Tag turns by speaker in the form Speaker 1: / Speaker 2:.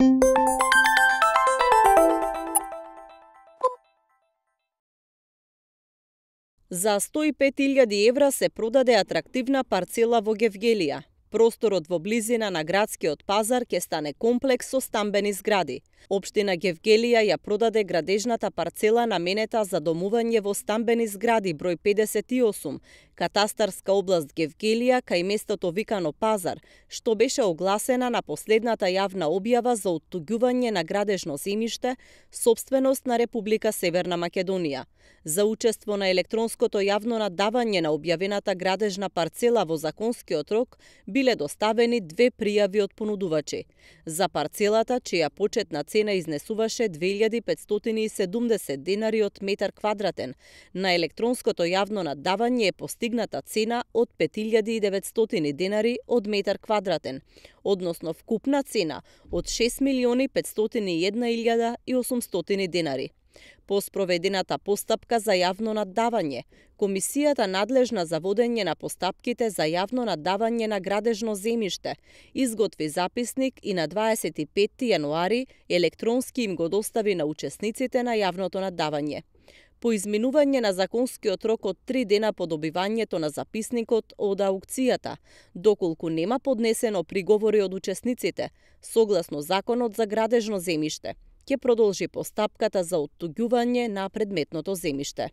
Speaker 1: За 105.000 евра се продаде атрактивна парцела во Гевгелија. Просторот во близина на градскиот пазар ќе стане комплекс со стамбени згради. Општина Гевгелија ја продаде градежната парцела наменета за домување во стамбени згради број 58, катастарска област Гевгелија кај местото викано Пазар, што беше огласена на последната јавна објава за оттуѓување на градежно земјиште, сопственост на Република Северна Македонија. За учество на електронското јавно наддавање на објавената градежна парцела во законскиот рок биле доставени 2 пријави од понудувачи. За парцелата, чија почетна цена изнесуваше 2570 денари од метар квадратен, на електронското јавно наддавање е постигната цена од 5900 денари од метар квадратен, односно вкупна цена од 6.501.800 денари. По спроведената постапка за јавно наддавање, комисијата надлежна за водење на постапките за јавно наддавање на градежно земјиште изготви записник и на 25 јануари електронски им го достави на учесниците на јавното наддавање. По изминување на законскиот рок од 3 дена по добивањето на записникот од аукцијата, доколку нема поднесено приговори од учесниците, согласно Законот за градежно земјиште, ќе продолжи постапката за оттуѓување на предметното земјиште.